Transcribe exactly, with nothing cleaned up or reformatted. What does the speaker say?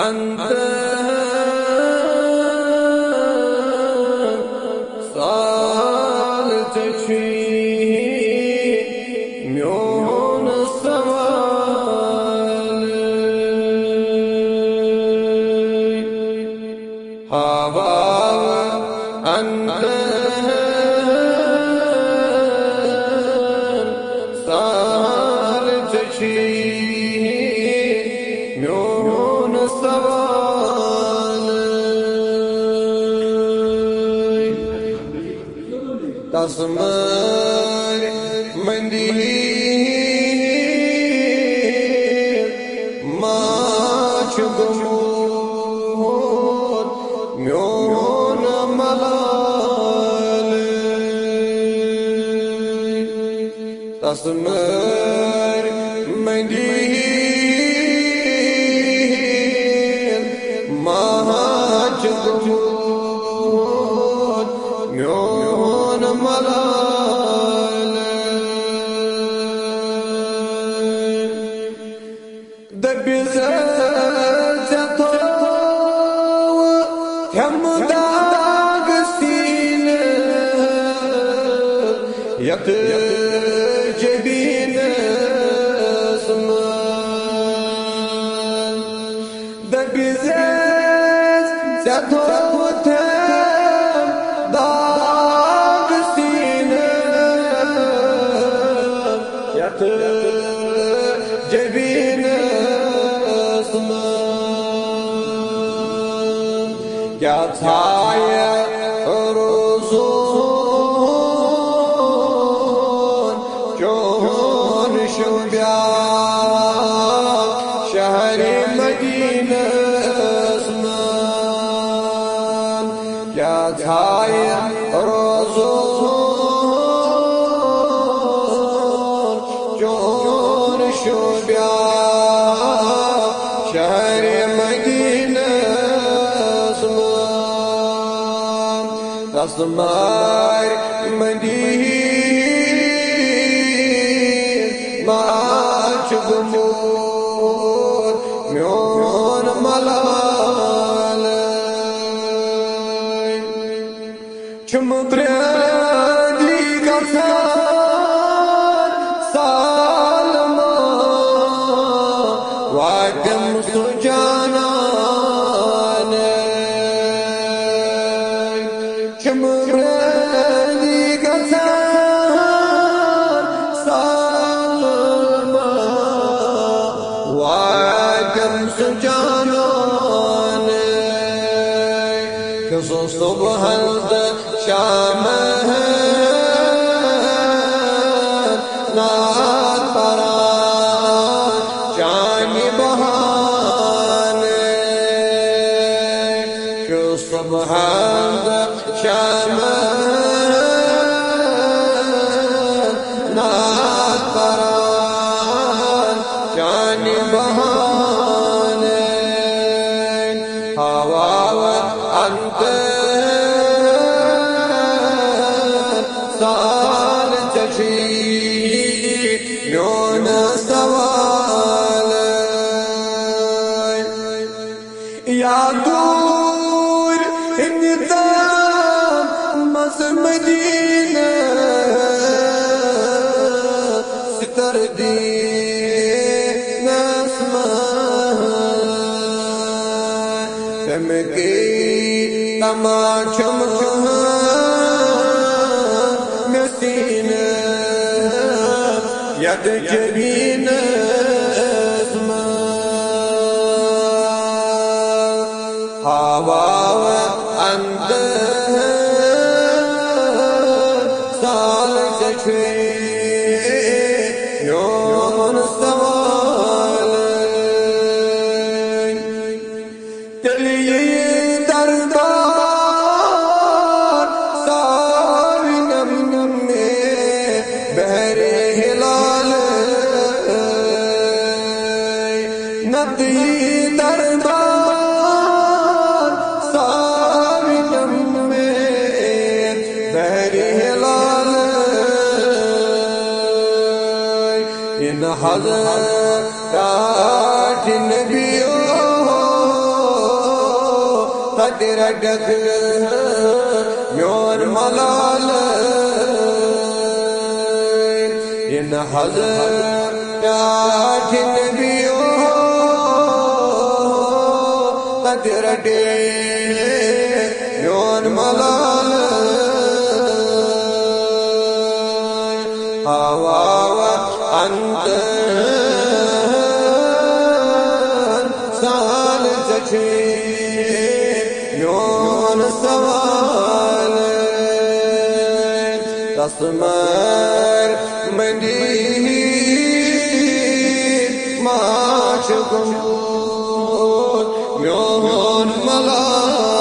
أنت سؤال ژےٚ چھُے میون سوال۔ ہوا أنت سؤال ژےٚ چھُے میون سوال۔ تس مر مندی ما چھُ گوٚمُت میون ملال۔ تس مر مندی ما چھُ گوٚمُت میون ملال۔ دٔپِس ژےٚ تھوٚو تھٮ۪مہٕ داغ سیٖنہٕ یَتھ جبیٖنَس منٛز۔ دٔپِس ژےٚ تھوٚو تھٮ۪م داغ سیٖنہٕ یَتھ جبیٖنَس منٛز۔ کیٛاہ ژھایہِ روزُن چون شُپین شہرِ مدیٖنَس منٛز۔ کیٛاہ ژھایہِ روزُن چون شُپین شہرِ مدیٖنَس منٛز۔ تس مر مندی ما چھُ گوٚمُت میون ملال۔ چھُم پرٛٲنی گژھان سالمہٕ واتٮ۪م سُہ جانان۔ چھُم پرٛٲنی گژھان سالمہٕ واتٮ۪م سُہ جانان۔ کہِ سُہ صُبحن تہٕ شامن نعت پران چانہِ بہانہٕ۔ کہِ صُبحن تہٕ شامن نعت پران چانہِ بہانہٕ۔ ہوا أنت سؤال ژےٚ چھُے میون سوال۔ یا دوٗر ہِنٛدِ تام منٛز مدیٖنہٕ ستر دیٖنس منٛز۔ تَمہِ گٔے تما چھُم مےٚ سیٖنہٕ یَتھ جبیٖنس منٛز۔ ہوا أنت سؤال ژےٚ چھُے میون سوال۔ تیٚلہِ یہِ دربار سارنٮ۪ن بہرِ ہلال۔ نتہٕ یہِ دربار سارنٮ۪ن بہرِ ہلال۔ یہِ نہٕ حضرت تہِ رٹکھ میون ملال۔ یہِ نہ حضرت نبی او، تتہِ رٹے میون ملال۔ آوا آوا انت سال ژےٚ چھُے میون سوال۔ تسمر مندی ما چھُ گوٚمُت میون ملال۔